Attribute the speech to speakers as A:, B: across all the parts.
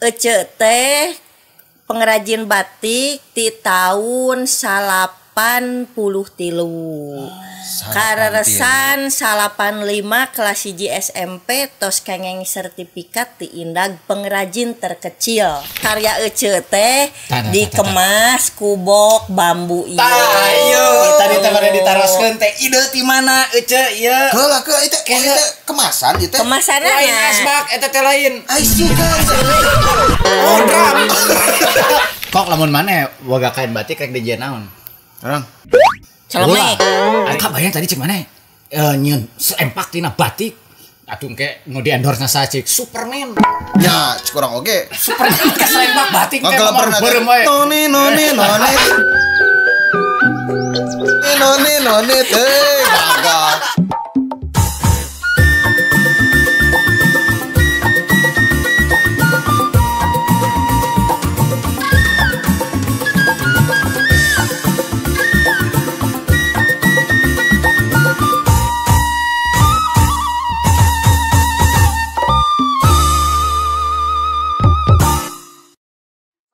A: Ece teh pengrajin batik di tahun 83. Kareresan 85 kelas 1 SMP tos kengeng sertifikat di Indag pengrajin terkecil. Karya Ece teh dikemas kubok bambu ieu.
B: Tah ieu tadi teh bade ditaroskeun teh ide ti mana Ece ieu?
C: Heula ke itu kemasan ieu teh.
A: Kemasanna
B: lain asbak eta teh lain.
C: Ai suka.
B: Oh drum. Kok lamun maneh boga kain batik rek dijieun naon?
C: Urang.
A: Celemek.
B: Ka bayang tadi cek maneh nyieun seempak tina batik. Atuh engke nu di-endorse na saha cik Superman.
C: Nya, cik urang oge.
B: Superman ka seempak batik teh beureum we.
C: Noni noni noni. Noni noni teh gagah.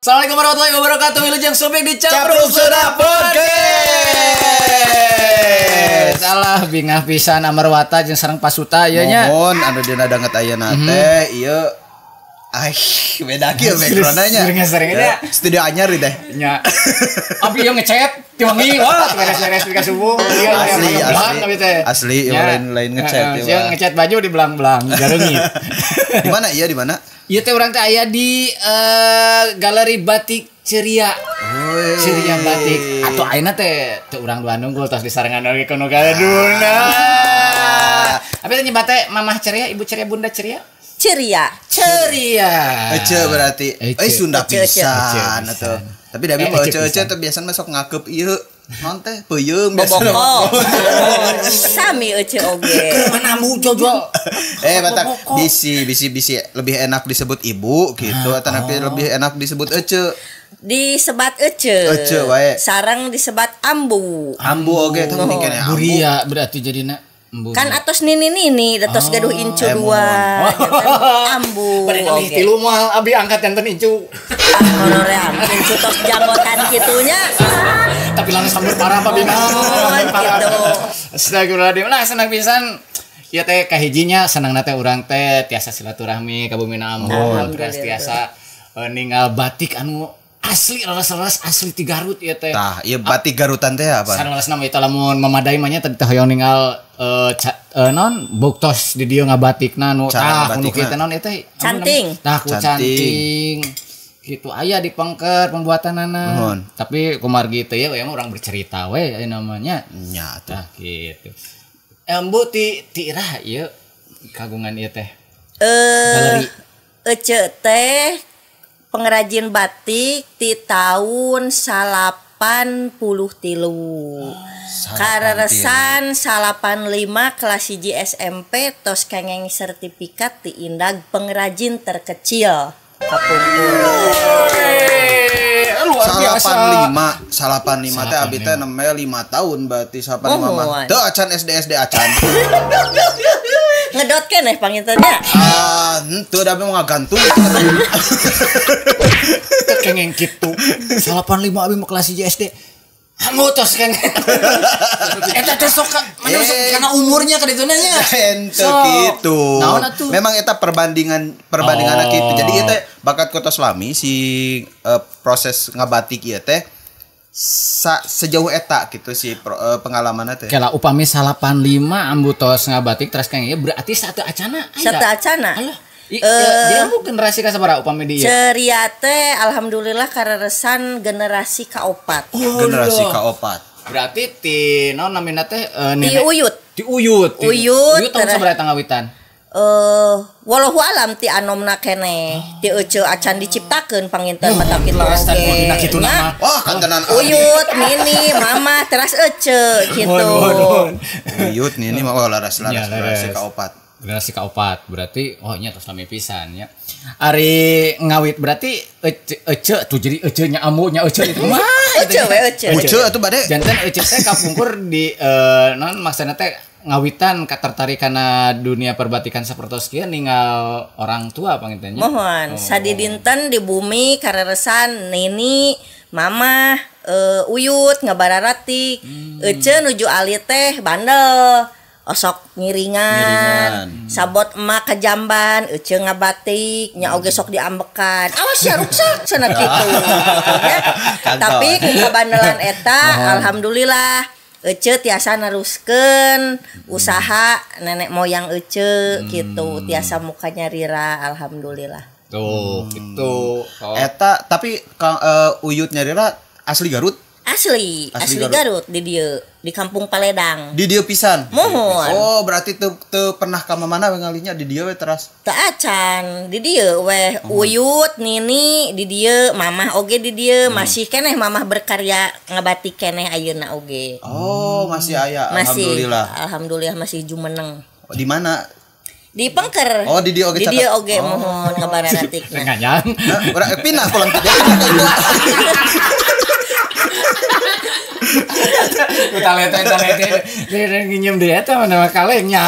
B: Assalamualaikum warahmatullahi wabarakatuh. Wilujeng Sumping di
C: Capruk Sunda Podcast.
B: Salah bingah pisan amarwata jeung sareng pasuta ieu nya.
C: Mohon anu dina danget ayeuna teh ieu aih beda kieu background-na nya.
B: Sering-seringnya
C: studio anyar teh.
B: Nya. Abi ieu ngechat ti wengi wah beres-beres ka subuh.
C: Asli asli. Asli ieu lain-lain ngechat
B: ieu. Ngechat baju di belang-belang gareungit.
C: Di mana ieu di mana?
B: Ieu teh urang teh aya di Galeri Batik Ceria. Ceria Batik. Atuh ayeuna teh teu urang dua nunggul tos disarengan oge kono galaduna. Abi teh nyebat teh Mamah Ceria, Ibu Ceria, Bunda Ceria.
A: Ceria.
B: Ceria.
C: Ece berarti. Eh Sunda pisan atuh. Tapi da abi mah ece-ece teh biasana sok ngakeup ieu. Non teh peuyeum biasana.
A: Sami ece oge.
B: Mana mu jojo.
C: Batak bisi bisi bisi lebih enak disebut ibu gitu atau tapi lebih enak disebut ece.
A: Disebat ece.
C: Ece wae.
A: Sareng disebat ambu.
C: Ambu oge teh mending keneh ambu.
B: Buria berarti jadina.
A: Kan atos nini-nini datos gaduh incu dua. Ambu.
B: Bade ngalih tilu moal abi angkat janten incu.
A: Honoream incu tos janggotan kitunya.
B: Tapi langsung sambut parah apa bima.
A: Gitu.
B: Astagfirullahaladzim. Nah senang pisan. Ieu teh kahijinya senangna teh urang teh tiasa silaturahmi ka bumina ambu terus tiasa ninggal batik anu asli leres-leres asli ti Garut ieu teh.
C: Tah, ieu batik Garutan teh apa?
B: Sareng nama itu lamun memadai mah nya tadi teh hoyong ninggal non buktos di dieu ngabatikna nu tah nu kieu teh non ieu teh
A: canting.
B: Tah ku canting. Gitu aya di pengker pembuatanana. Tapi kumargi teh ya urang bercerita we aya namanya.
C: Nya
B: tah gitu. Ambu ti ti iraha ieu kagungan ieu teh.
A: Galeri Ece teh pengrajin batik di tahun 83. Kareresan 85 kelas 1 SMP tos kengeng sertifikat di Indag pengrajin terkecil. Kapungkur.
B: Luar biasa.
C: 85 teh abi teh nembe 5 tahun berarti 85 mah. Teu acan SD SD acan.
A: Ngedot keneh panginten nya.
C: Ah, henteu da abi mah ngagantung.
B: Teu kengeng kitu. 85 abi mah kelas 1 SD. Hamu tos kengeng. Eta teh sok mana sok karena umurnya ka ditu nya.
C: Henteu kitu. Memang eta perbandinganna kitu. Jadi ieu teh bakat kota Sulami si proses ngabatik ieu teh sejauh eta gitu si pengalamanna teh.
B: Kela upami 85 ambu tos ngabatik terus kengeng ieu berarti satu acana.
A: Satu acana.
B: Alah. Dia ambu generasi ka sabaraha upami di ieu?
A: Ceria teh alhamdulillah kareresan generasi ka-4.
B: Oh,
C: generasi ka-4.
B: Berarti ti naon namina teh
A: nenek ti Uyut.
B: Ti Uyut.
A: Uyut
B: tahun sabaraha tangawitan?
A: Wallahu alam ti anomna keneh. Ti ece acan diciptakeun panginten mata kitu oge.
C: Wah, kantenan
A: Uyut, Nini, Mama, teras ece gitu.
C: Uyut, Nini, mah laras generasi ka-4.
B: Generasi ka-4 berarti oh nya tos lami pisan nya. Ari ngawit berarti ece tuh jadi ece nya ambu nya ece itu mah.
A: Ece we ece.
C: Ece atuh bade.
B: Janten ece teh kapungkur di non maksudna teh ngawitan katertarik kana dunia perbatikan sapertos kieu ninggal orang tua panginten nya.
A: Mohon sadidinten di bumi kareresan nini mama uyut ngabararatik ece nuju alit teh bandel osok ngiringan sabot emak ke jamban ece ngabatik nya oge sok diambekan awas ya ruksak cenah kitu ya. Tapi ku kabandelan eta alhamdulillah ece tiasa neruskeun usaha nenek moyang ece gitu tiasa muka nyarira alhamdulillah.
B: Tuh gitu.
C: Eta tapi uyut nyarira asli Garut?
A: Asli Garut di dieu, di Kampung Paledang.
C: Di dieu pisan.
A: Mohon.
C: Oh, berarti teu pernah ka mana we ngalinya di dieu we teras.
A: Teu acan, di dieu we uyut nini di dieu, mamah oge di dieu, masih keneh mamah berkarya ngabatik keneh ayeuna oge.
C: Oh, masih aya.
A: Masih,
C: alhamdulillah.
A: Alhamdulillah masih jumeneng.
C: Di mana?
A: Di Pengker.
C: Oh, di dieu oge.
A: Di dieu oge mohon ngabararatikna.
B: Nganyang.
C: Nah, urang pindah pulang ke
B: Talete dia nginjem dia teh mana kalengnya.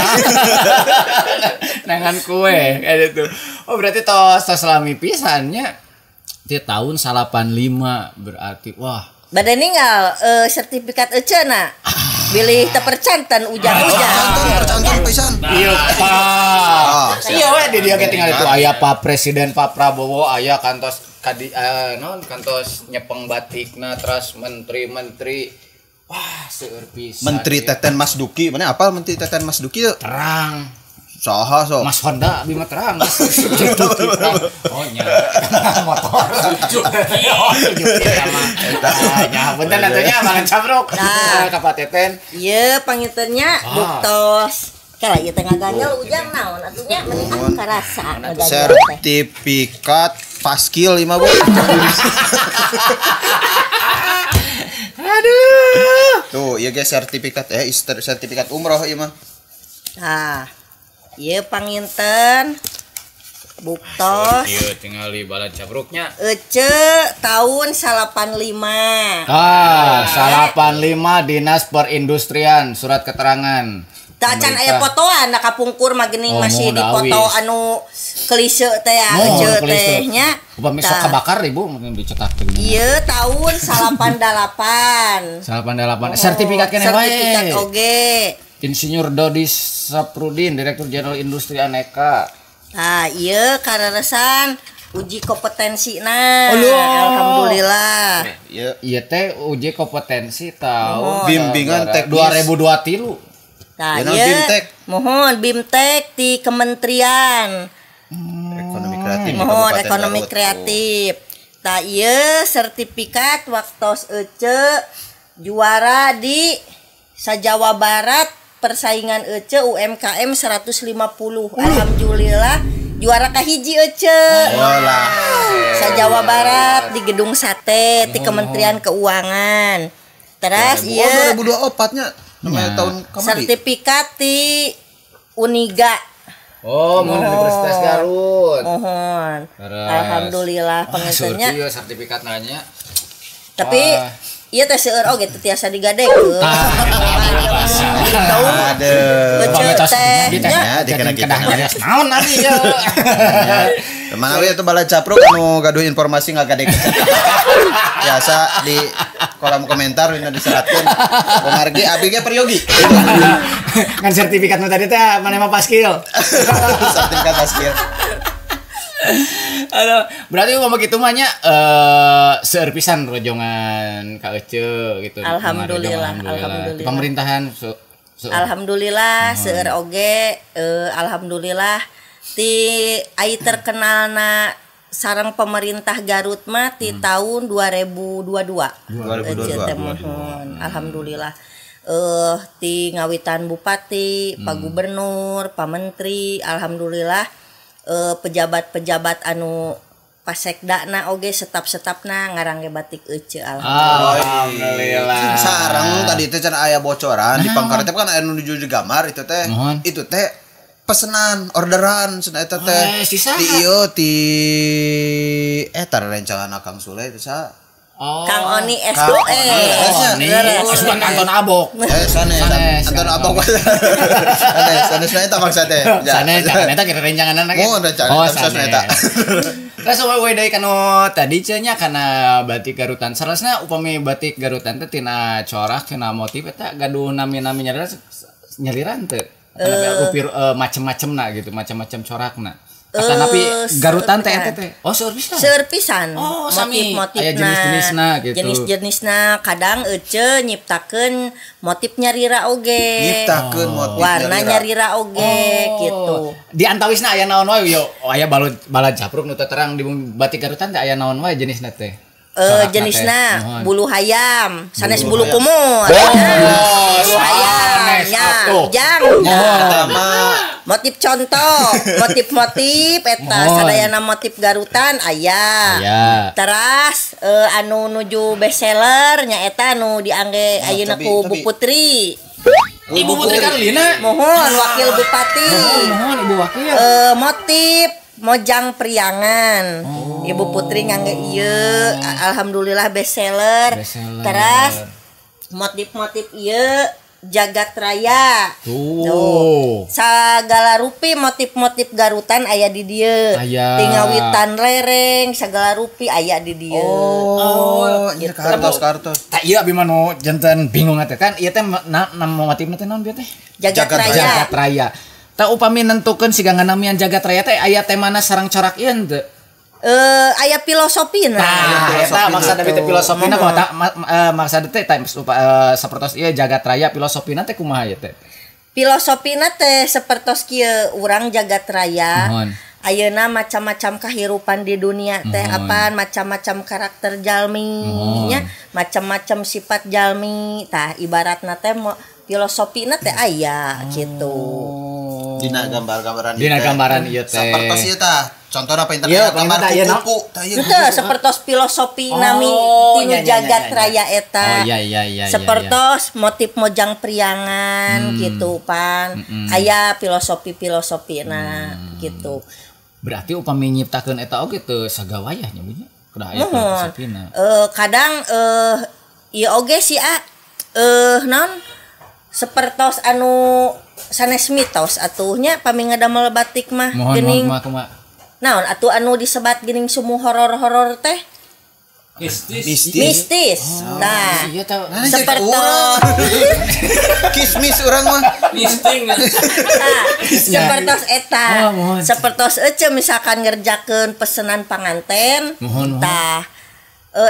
B: Nangan kue kayak gitu. Oh, berarti tos lami pisannya di tahun 85 berarti wah.
A: Bade ninggal sertifikat eceuna. Bilih teu percanten ujang-ujang.
C: Percanten pisan.
B: Iya, Pak. Iya we di dieu ge tinggal itu aya Pak Presiden Pak Prabowo aya kantos kadi naon kantos nyepeng batikna terus menteri-menteri. Wah, seueur pisan.
C: Menteri Teten Mas Duki, mana apal Menteri Teten Mas Duki?
B: Terang.
C: Saha sok?
B: Mas Honda abi mah terang. Mas Duki terang. Oh nya. Motor. Suzuki. Oh, Suzuki sama. Nya punten atunya mangan cabruk. Nah, ka Pak Teten.
A: Ieu pangitunya buktos. Kala ieu teh ngaganyel ujang naon atunya mending aku karasa.
C: Sertifikat paskil 5 Bu.
B: Aduh.
C: Tuh, ieu ge sertifikat sertifikat umroh ieu mah.
A: Tah. Ieu panginten buktos.
B: Ieu tingali balad cabruknya.
A: Ece tahun 85.
B: Ah, 85 Dinas Perindustrian, surat keterangan.
A: Tak can aya fotoan da kapungkur mah geuning masih di foto anu klise teh ya ece teh nya.
B: Upami sok kabakar ibu mungkin dicetak teh.
A: Ieu tahun 88.
B: 88. Sertifikat keneh wae.
A: Sertifikat oge.
B: Insinyur Dodi Saprudin, Direktur Jenderal Industri Aneka.
A: Nah, ieu kareresan uji kompetensina. Alhamdulillah.
B: Ieu ieu teh uji kompetensi tahun
C: bimbingan teknis
B: 2023.
A: Nah, ieu mohon BIMTEK di Kementerian
C: Ekonomi Kreatif.
A: Mohon ekonomi kreatif. Tah ieu sertifikat waktos ece juara di sa-Jawa Barat persaingan ece UMKM 150. Alhamdulillah juara kahiji ece. Sa-Jawa Barat di Gedung Sate di Kementerian Keuangan. Terus ieu
C: 2024 nya namanya tahun kemarin.
A: Sertifikat di Uniga.
B: Oh, mohon Universitas Garut.
A: Mohon. Alhamdulillah pengentennya.
B: Iya sertifikat nanya.
A: Tapi iya teh seueur oge teu tiasa digadekeun.
C: Aduh.
A: Ece teh
C: nya dikena kita.
B: Naon ari ya.
C: Mana we itu balad capruk anu gaduh informasi ngagadekeun. Biasa di kolom komentar dina diseratkeun. Kumargi abi ge peryogi.
B: Kan sertifikat nu tadi teh maneh mah paskil.
C: Sertifikat paskil.
B: Aduh, berarti umpama kitu mah nya seueur pisan rojongan ka ece gitu.
A: Alhamdulillah, alhamdulillah.
B: Di pemerintahan
A: alhamdulillah seueur oge alhamdulillah ti ai terkenalna sareng pemerintah Garut mah ti tahun 2022. 2022. Mohon. Alhamdulillah. Ti ngawitan bupati, Pak Gubernur, Pak Menteri, alhamdulillah pejabat-pejabat anu pasekdana oge setap-setapna ngarangge batik ece alhamdulillah.
B: Alhamdulillah.
C: Sareng tadi teh can aya bocoran di Pangkar teh kan aya nu nuju gambar itu teh. Itu teh pesenan, orderan cenah eta teh. Di ieu ti eta rencangan Kang Sule itu sa.
B: Oh.
A: Kang Oni SOE.
B: Asupan Anton Abok.
C: Sanes Anton Abok. Sanes sanes eta bangsa teh.
B: Sanes eta kira rencangan ge.
C: Oh, rencangan eta.
B: Terus we deui kanu tadi cenah kana batik Garutan. Sarasna upami batik Garutan teh tina corak tina motif eta gaduh nami-nami nyaliran teu. Rupi macem-macemna gitu, macem-macem corakna. Tapi Garutan teh eta teh. Oh, seueur pisan.
A: Seueur pisan.
B: Oh, sami.
A: Motif-motifna.
B: Aya jenis-jenisna gitu.
A: Jenis-jenisna kadang ece nyiptakeun motif nyarira oge.
C: Nyiptakeun motif
A: warna nyarira oge gitu.
B: Di antawisna aya naon wae yo? Oh, aya balad capruk nu terang di batik Garutan teh aya naon wae jenisna teh?
A: Jenisna bulu hayam, sanes bulu kumur. Bulu hayam nya, jang. Motif contoh, motif-motif eta sadayana motif Garutan aya. Teras anu nuju best seller nya eta anu diangge ayeuna ku Bu Putri.
B: Ibu Putri Karlina.
A: Mohon wakil bupati.
B: Mohon Ibu wakil.
A: Motif Mojang Priangan. Ibu Putri ngangge ieu, alhamdulillah best seller. Teras motif-motif ieu Jagat Raya. Tuh. Sagala rupi motif-motif Garutan aya di dieu. Tingawitan lereng sagala rupi aya di dieu.
C: Oh, gitu. Kartos-kartos.
B: Tah ieu abi mah nu janten bingung teh kan ieu teh nama motifna teh naon bieu teh?
A: Jagat Raya.
B: Jagat Raya. Tah upami nentukeun siga nganamian Jagat Raya teh aya temana sareng corak ieu teu?
A: Aya filosofina.
B: Nah, eta maksud abi teh filosofina kumaha maksud teh sapertos ieu Jagat Raya filosofina teh kumaha ieu teh?
A: Filosofina teh sapertos kieu urang Jagat Raya. Ayeuna macam-macam kahirupan di dunia teh apaan macam-macam karakter jalmi nya, macam-macam sifat jalmi. Tah ibaratna teh filosofina teh aya gitu.
C: Dina gambar-gambaran
B: ieu. Dina gambaran ieu teh.
C: Sapertos ieu tah. Contohna apa internet gambar kuku tah ieu.
A: Henteu sapertos filosofi nami tinu Jagat Raya eta.
B: Oh iya.
A: Sapertos motif Mojang Priangan gitu pan. Aya filosofi-filosofina gitu.
B: Berarti upami nyiptakeun eta oge teu sagawayah nya Bu nya. Kudu aya filosofina.
A: Kadang ieu oge sih naon sapertos anu sanes mitos atuhnya pami ngadamel batik mah geuning. Naon atuh anu disebat geuning sumuh horor-horor teh? Mistis. Nah, sapertos
C: kismis urang mah.
D: Misting.
A: Nah, sapertos eta. Sapertos ece misalkan ngerjakeun pesenan panganten. Tah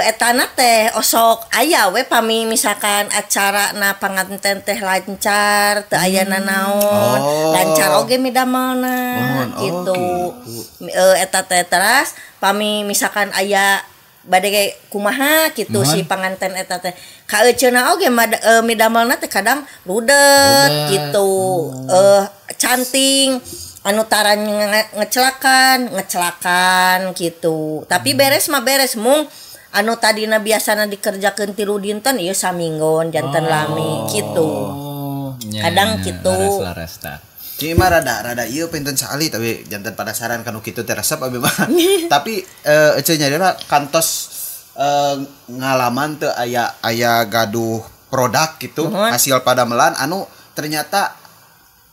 A: etana teh osok aya we pami misalkan acara na panganten teh lancar teu aya nanaon lancar oge midamelna gitu. Eta teh teras pami misalkan aya bade kumaha gitu si panganten eta teh kaeuceuna oge midamelna teh kadang rudet gitu canting anu tara ngecelakan gitu tapi beres mah beres mung anu tadina biasana dikerjakeun 3 dinten ieu saminggon janten lami gitu. Kadang gitu.
B: Laras tah.
C: Cuma mah rada ieu penten saali tapi janten padasaran kanu kitu teh resep abi mah. Tapi ece nyadana kantos ngalaman teu aya gaduh produk gitu hasil padamelan anu ternyata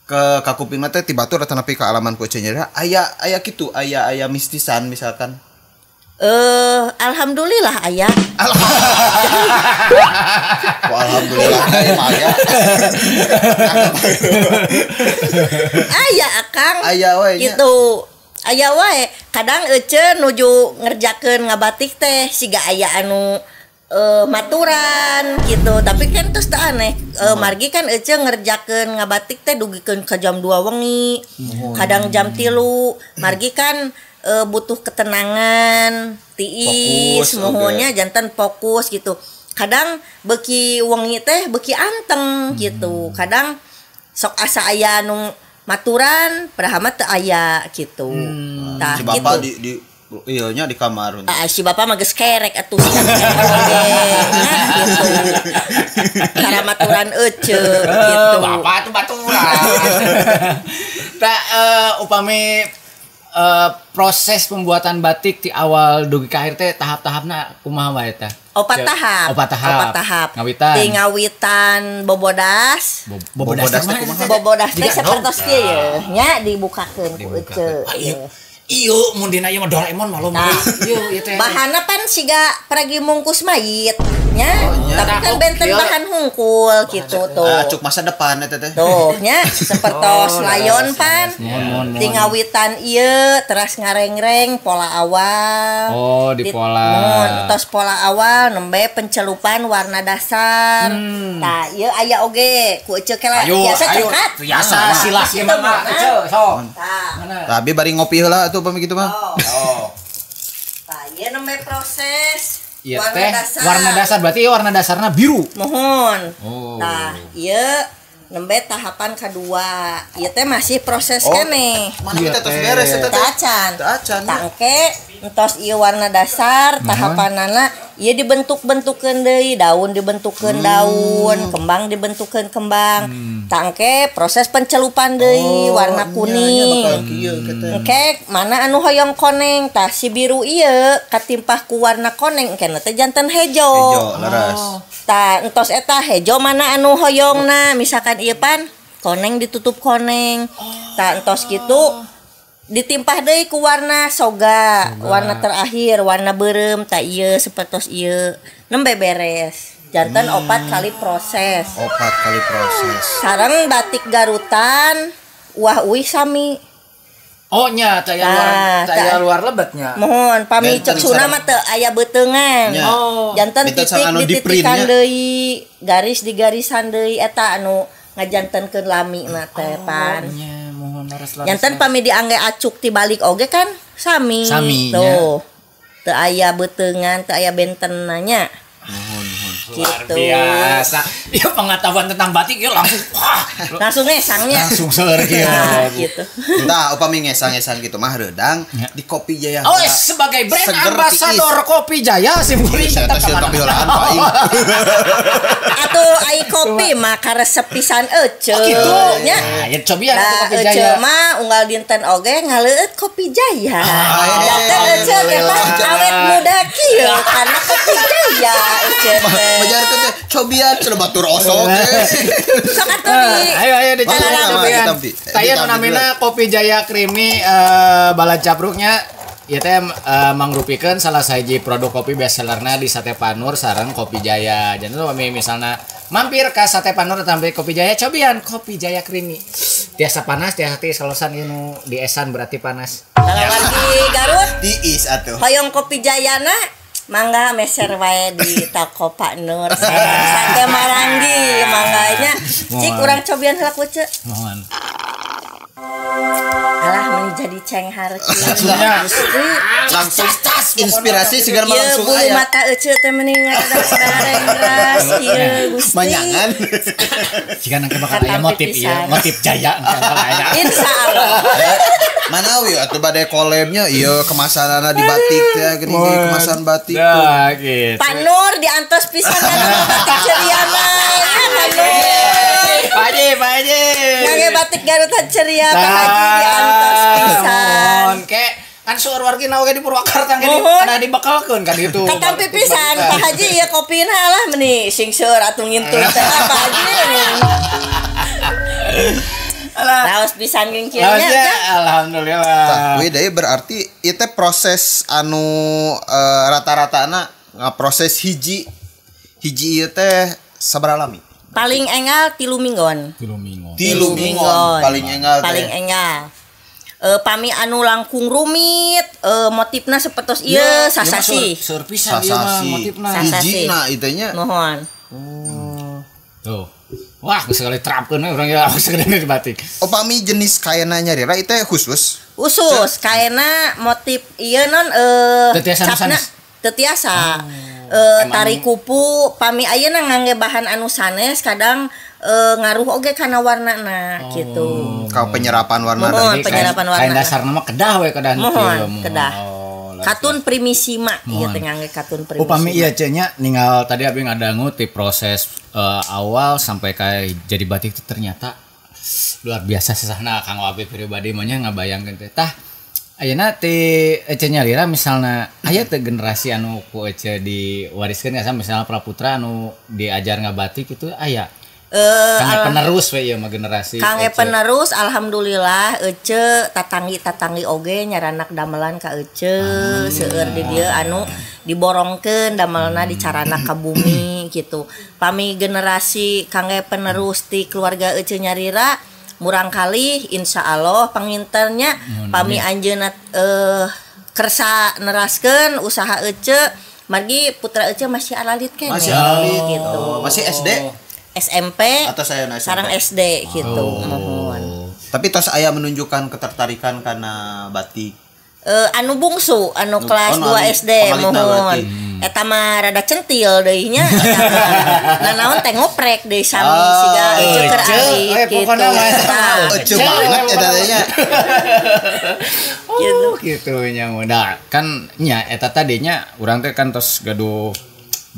C: ke kakuping mah teh ti batur atanapi kaalaman ku ece nyadana aya kitu aya mistisan misalkan.
A: Alhamdulillah aya.
C: Alhamdulillah aya.
A: Aya akang.
C: Aya wae.
A: Gitu. Aya wae. Kadang ece nuju ngerjakeun ngabatik teh siga aya anu maturan gitu. Tapi kan terus teh aneh. Margi kan ece ngerjakeun ngabatik teh dugikeun ka jam 2 wengi. Kadang jam 3. Margi kan butuh ketenangan, tiis, muhunnya jantan fokus gitu. Kadang beki wengi teh beki anteng gitu. Kadang sok asa aya nu maturan, padahal mah teu aya gitu. Tah
C: si bapak
A: gitu.
C: Di iya nya di kamar.
A: Si bapak mah geus kerek atuh si gitu. Cara maturan ece gitu.
B: Bapak tuh baturan. Tah upami Proses pembuatan batik di awal dugi ka akhir teh tahap-tahapna kumaha wae teh?
A: Opat tahap.
B: Opat tahap.
A: Opat tahap.
B: Ngawitan.
A: Ti ngawitan bobodas.
B: Bobodas teh kumaha?
A: Bobodas teh sapertos kieu ye nya dibukakeun ku ece.
B: Ieu mun dina ieu mah Doraemon mah lomba. Ieu ieu teh.
A: Bahanna pan siga peragi mungkus mayit nya. Tapi kan benten bahan hungkul gitu tuh.
C: Cuk masa depan eta teh.
A: Tuh nya sapertos layon pan. Ti ngawitan ieu teras ngarengreng pola awal.
B: Oh, di pola.
A: Mun tos pola awal nembe pencelupan warna dasar. Tah ieu aya oge ku ece kela biasa coklat.
B: Biasa silas ieu mah ece sok.
A: Tah.
C: Tapi bari ngopi heula atuh pami kitu mah.
B: Oh.
A: Tah ieu nembe proses
B: ieu
A: warna
B: teh
A: dasar.
B: Warna dasar berarti ieu warna dasarna biru.
A: Mohon.
B: Oh.
A: Tah ieu nembe tahapan kedua. Ieu teh masih proses keneh.
C: Mana kita tos beres eta teh?
A: Tacan.
C: Tacan.
A: Tangke entos ieu warna dasar tahapanana ieu dibentuk-bentukeun deui, daun dibentukeun daun, kembang dibentukeun kembang. Tangke proses pencelupan deui warna kuning. Engke mana anu hoyong koneng tah si biru ieu katimpah ku warna koneng engke teh janten hejo.
C: Hejo leres.
A: Tah entos eta hejo mana anu hoyongna misalkan ieu pan koneng ditutup koneng. Tah entos kitu ditimpah deui ku warna soga, warna terakhir warna beureum tah ieu sapertos ieu nembe beres. Janten 4 kali proses.
C: 4 kali proses.
A: Sareng batik Garutan wah uih sami.
B: Oh nya teh aya luar lebetnya.
A: Mohon pami cek suna mah teu aya beuteungan.
B: Oh.
A: Janten titik dititikan deui, garis digarisan deui eta anu ngajantenkeun lami na teh pan.
B: Nya mohon leres-leres.
A: Janten pami diangge acuk ti balik oge kan sami.
B: Sami
A: tuh. Teu aya beuteungan, teu aya bentenna nya.
C: Mohon.
B: Luar
A: Gitu.
B: biasa. Ya pengetahuan tentang batik ya langsung wah.
A: Langsung ngesangnya.
B: Langsung seur kieu.
A: Nah, gitu.
C: Tah upami ngesang-ngesang gitu mah reudang di Kopi Jaya.
B: Oh, sebagai brand ambassador Kopi Jaya si murid
C: tetap kopi heulaan aing.
A: Atuh ai kopi mah karesep pisan ece.
B: Oh gitu.
A: Nya.
B: Nah, ya cobian atuh Kopi Jaya.
A: Ece mah unggal dinten oge ngaleueut Kopi Jaya. Janten ece teh awet muda kieu karena Kopi Jaya ece teh.
C: Majarkeun teh cobian cenah batur osok teh.
A: Sok atuh di.
B: Ayo ayo dicoba cobian. Taya nu namina Kopi Jaya Creamy balacapruknya ieu teh mangrupikeun salah sahiji produk kopi bestsellerna di Sate Panur sareng Kopi Jaya. Janten pami misalna mampir ka Sate Panur atawa Kopi Jaya cobian Kopi Jaya Creamy. Tiasa panas tiasa tiis salosan ieu nu diesan berarti panas.
A: Kalau wargi Garut
C: tiis atuh.
A: Hoyong Kopi Jayana mangga meser wae di toko Pak Nur Sate Maranggi mangganya cik urang cobian heula ku ce.
B: Mohon.
A: Alah meni jadi cenghar kieu.
C: Langsung inspirasi sigar mah langsung
A: aya.
C: Mata
A: ece teh meni ngaras ieu Gusti.
C: Manyangan.
B: Jika nangke bakal aya motif ieu, motif jaya engke aya.
A: Insyaallah.
C: Manawi atuh bade kolebnya ieu kemasanana di batik teh geuning kemasan batik tuh.
B: Nah, gitu.
A: Pak Nur diantos pisan kana batik ceria mah. Ya Pak Nur.
B: Pak Haji, Pak Haji.
A: Ngangge batik Garutan ceria Pak Haji diantos pisan.
B: Ke kan seueur wargi na oge di Purwakarta ge kana dibekalkeun kan itu.
A: Katampi pisan Pak Haji ieu kopina lah meni sing seueur atuh ngintun teh Pak Haji. Raos pisan jeung kieu nya.
B: Alhamdulillah.
C: Tah we deui berarti ieu teh proses anu rata-ratana ngaproses hiji hiji ieu teh sabaraha lami?
A: Paling enggal 3 minggon.
B: 3 minggon.
C: 3 minggon paling enggal.
A: Paling enggal. Pami anu langkung rumit, motifna sapertos ieu sasasi.
B: Seur pisan ieu mah motifna.
C: Hijina ieu nya.
A: Mohon.
B: Oh. Tuh. Wah, geus sekali terapkeun we urang ya segede di batik.
C: Oh, pami jenis kaena nyarira ieu teh khusus.
A: Khusus, kaena motif ieu non capna teu tiasa. Tari kupu pami ayeuna ngangge bahan anu sanes kadang ngaruh oge kana warnana gitu.
C: Ka penyerapan warna.
A: Mohon, penyerapan warna.
B: Kain dasarna mah kedah we kedah
A: mohon, kedah. Katun primisima ieu teh ngangge katun primisima.
B: Upami ieu ce nya ninggal tadi abi ngadangu ti proses awal sampai ka jadi batik itu ternyata luar biasa sesahna Kang Abi pribadi mah nya ngabayangkeun teh. Tah Ayeuna ti Ece nyalira misalna aya teu generasi anu ku Ece diwariskeun ya, misalna Praputra anu diajar ngabatik itu aya. Kangge penerus we ieu mah generasi.
A: Kangge penerus alhamdulillah Ece tatanggi-tatanggi oge nyaranak damelan ka Ece seueur di dieu anu diborongkeun damelna dicaranak ka bumi gitu. Pami generasi kangge penerus ti keluarga Ece nyarira murang kali insya Allah panginternya pami anjeunna kersa neraskeun usaha Ece margi putra Ece masih aralit keneh.
C: Masih aralit
A: gitu.
C: Oh, masih SD?
A: SMP
C: atau saya SMP?
A: Sarang SD gitu. Mohon.
C: Tapi tos aya menunjukkan ketertarikan karena batik.
A: Anu bungsu anu kelas 2 SD mohon. Eta mah rada centil deui nya. Nah naon teh ngoprek deui sami siga Ece keur alit gitu.
C: Ece banget eta teh nya.
B: Oh gitu nya. Nah kan nya eta tadinya urang teh kan tos gaduh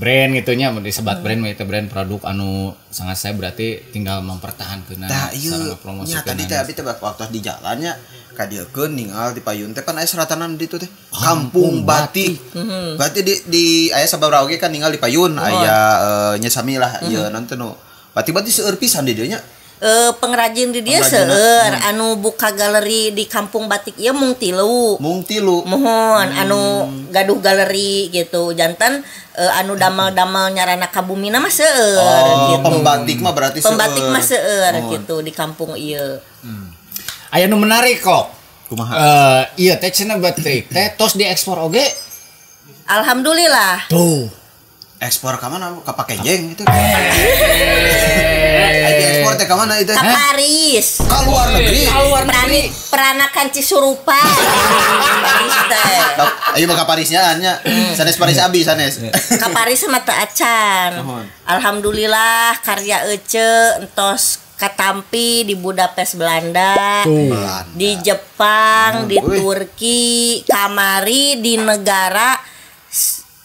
B: brand gitu nya, disebat brand itu brand produk anu sangat saya berarti tinggal mempertahankeun sareng promosikeun.
C: Tadi teh abi teh waktu di jalannya kadieukeun ningal di payun teh pan aya seratanan di ditu teh kampung batik. Berarti di aya sabaraha oge kan ningal di payun aya nya sami lah ieu nanti nu batik-batik seueur pisan di dieu nya.
A: Pengrajin di dia seueur anu buka galeri di kampung batik ieu mung tilu.
C: Mung tilu.
A: Mohon anu gaduh galeri gitu jantan anu damel-damel nyarana ka bumina mah seueur gitu.
C: Pembatik mah berarti seueur.
A: Pembatik mah seueur gitu di kampung ieu.
B: Aya nu menarik kok.
C: Kumaha?
B: Ieu teh cenah batik teh tos diekspor oge.
A: Alhamdulillah.
B: Tuh.
C: Ekspor ka mana? Ka Pakenjeng itu. Ekspor teh ka mana itu?
A: Ka Paris.
C: Ka luar negeri.
B: Ka luar negeri.
A: Peranakan Cisurupa. Paris teh.
C: Ayo mah ka Parisnya nya. Sanes Paris abi sanes.
A: Ka Paris mah teu acan. Alhamdulillah karya Ece entos katampi di Budapest Belanda, di Jepang, di Turki, kamari di negara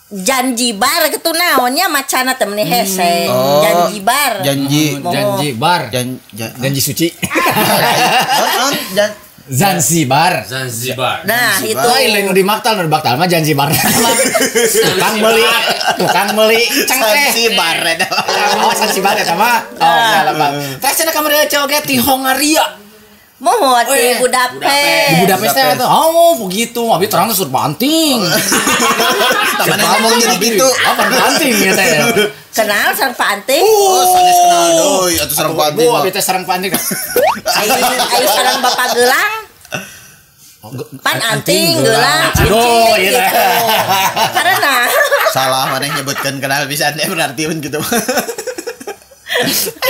A: Janjibar gitu naonnya macana teh meni hese. Janjibar.
B: Janjibar. Janji suci. Zanzibar.
D: Zanzibar.
A: Nah, itu.
B: Lain nu di Maktal, nu di Maktal mah Janjibar. Tukang meuli cengkeh.
C: Zanzibar eta.
B: Oh, Zanzibar eta mah. Oh, salah. Teh cenah kamari Ece oge ti Hongaria.
A: Mohon di Budapest.
B: Di Budapest teh oh begitu, abi terang teh banting.
C: Taman ngomong jadi gitu.
B: Apa banting ya teh.
A: Kenal sareng Pak Anting?
C: Oh, sanes kenal deui atuh sareng Pak Anting.
B: Bu, abi teh sareng Pak Anting.
A: Ayo sareng Bapak Gelang. Pan anting gelang cincin gitu. Karena
C: salah maneh nyebutkeun kenal pisan teh berarti mun kitu.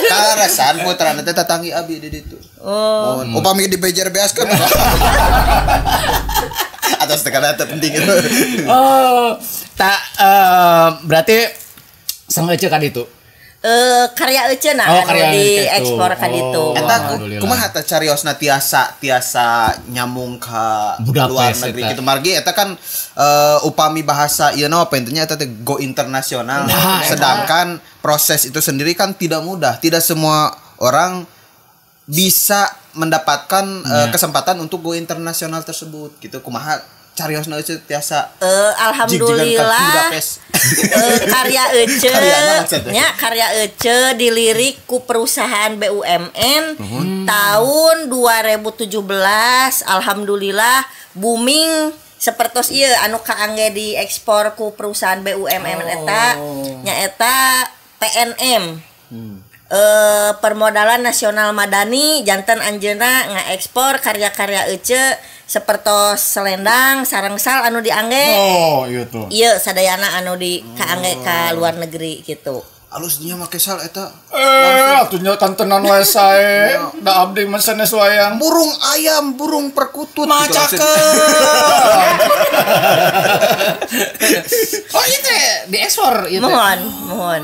C: Karasan putrana teh tatanggi abi di ditu.
A: Oh.
C: Upami di bejer beas kan. Atas tekanan teh penting itu.
B: Oh, tak berarti sang Ece ka ditu.
A: Karya Ece nah anu diekspor ka ditu.
C: Eta kumaha teh cariosna tiasa nyambung ka luar negeri gitu. Margi eta kan upami bahasa ieu naon pentingnya eta teh go internasional.
B: Nah,
C: sedangkan proses itu sendiri kan tidak mudah. Tidak semua orang bisa mendapatkan kesempatan untuk go internasional tersebut gitu. Kumaha cariosna Ece tiasa
A: alhamdulillah karya Ece nya karya Ece dilirik ku perusahaan BUMN tahun 2017 alhamdulillah booming sepertos ieu anu kaangge diekspor ku perusahaan BUMN eta nyaeta PNM. Permodalan Nasional Madani janten anjeunna ngaekspor karya-karya Ece sepertos selendang sareng sal anu diangge.
B: Oh, iya tuh.
A: Ieu sadayana anu di kaangge ka luar negeri gitu.
C: Alus nya make sal eta.
B: Atuh nya tantenan wae sae. Da abdi mah sanes wayang.
C: Burung ayam, burung perkutut
B: mah cakep. Oh, ieu teh diekspor ieu teh.
A: Mohon, mohon.